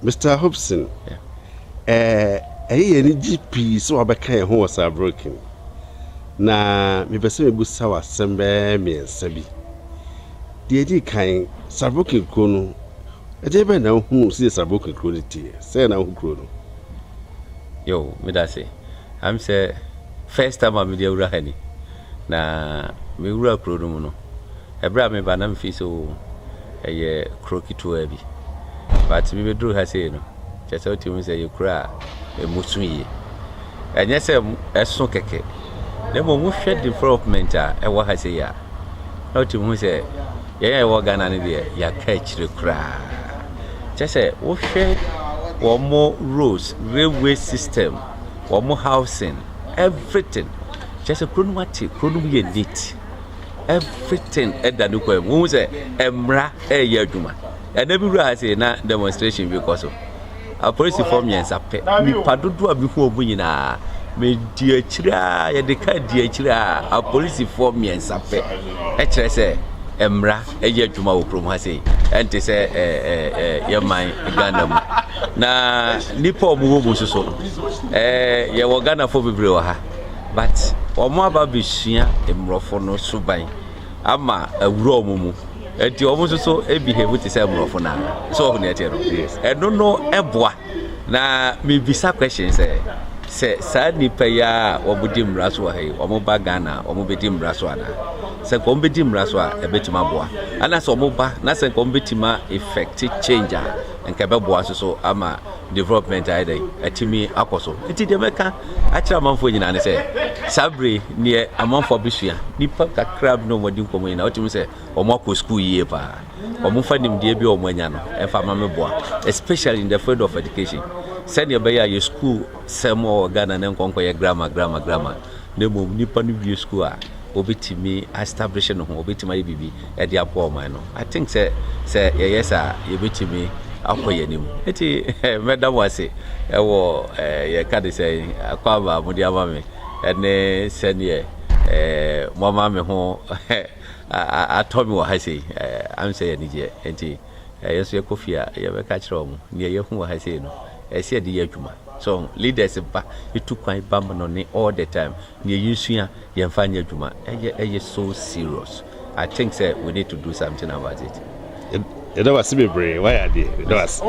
Mr Hobson, ɛyɛ yɛn ani gye pii sɛ wabɛka yɛn ho wɔ Saarbrücken, na mepɛ sɛ mebusa wo asɛm bɛyɛ mmiɛnsa bi. Deɛ ɛdi kan, Saarbrücken kuro no, ɛdeɛ bɛn na wohunu sɛ Saarbrücken kuro no teɛ? Sɛn na wohu kuro no? Yo, meda se am sɛ first time a mede awura ha ni, na mewura kuro no mu no, ɛberɛ a meba na mefii sɛ o ɛyɛ kuro ketewa bi, but mebɛduru ha sei no, kyerɛ sɛ wotumi sɛ ɛyɛ kuro a ɛmu so yie. Ɛnyɛ sɛ ɛso kɛkɛ, na mmom wohwɛ development a ɛwɔ ha sei a, na wotumi hu sɛ yɛn a ɛwɔ Ghana no deɛ, yɛaka akyire koraa. Kyerɛ sɛ wohwɛ wɔn mo roads, railway system, wɔn mo housing, everything, kyerɛ sɛ kuro no mu ate, kuro no mu yɛ neat, everything ɛda ne kwan mu. Wohu sɛ mmara ɛyɛ adwuma. Ɛna bi wura ha sei na demonstration bi kɔ so, apolisifoɔ mmiɛnsa pɛ, nipa dodoɔ a mehu wɔn nyinaa medi akyire a yɛde ka di akyire a, apolisifoɔ mmiɛnsa pɛ. Ɛkyerɛ sɛ mmara ɛyɛ adwuma wɔ kurom ha sei. Ɛnte sɛ ɛɛ ɛɛ yɛman Ghana mu na nipa a wɔwɔ mu nso so. Yɛwɔ Ghanafoɔ bebree wɔ ha, but wɔn aba abɛsua mmorɔfo no suban ama awura wɔn mu, nti wɔn nso so behave te sɛ mmorɔfo naa so. Ɔho nea ɛteɛ no, ɛno no ɛboa. Na mebisa question sɛ saa nipa yi a wɔn di mmara so wɔ ha yi, wɔn ba Ghana, wɔn bɛdi mmara so anaa? Sɛ nka wɔn bɛdi mmara so a, ɛbɛtumi aboa, ana sɛ wɔn ba na sɛ nka wɔn bɛtumi effect change a, nka ɛbɛboa nso so ama development ayɛ dɛ ɛtumi akɔ so. Nti deɛ mɛka akyerɛ amanfoɔ nyinaa ne sɛ, saa bere neɛ amanfoɔ abɛsua, nipa kakra bi na wɔn adi nkɔmɔ nyinaa, wɔtumi sɛ wɔn akɔ school yie paa. Wɔn fa nimdeɛ bi a wɔn anya no ɛfa ma me boa, especially in the field of education, sɛdeɛ ɛbɛyɛ a yɛ school sɛm wɔ Ghana ne nkɔnkɔ yɛ grammar, grammar, grammar, na mmom nipa no wie school a, wɔbɛtumi establish ne ho, wɔbɛtumi ayɛ biribi ɛde aboa ɔman no. I think sɛ yɛyɛ saa, yɛbɛtumi akɔ yɛn anim. Nti mɛda mo ase ɛwɔ yɛka de sɛ akɔ aba mode ama me, ɛne sɛneɛ moama me ho atɔ me wɔ ha sei. Am sɛ yɛ anigyeɛ. Nti yɛn nso yɛkɔ fie a, yɛbɛka kyerɛ wɔn nea yɛhu wɔ ha sei no, ɛsɛ yɛde yɛ adwuma. So leaders ba etu kwan ba mu no ne all the time, nea yɛnsua yɛmfa nyɛ adwuma, ɛyɛ so serious. I think sɛ we need to do something about it. Yɛda wase bebree, wayɛ adeɛ. Yɛda wase.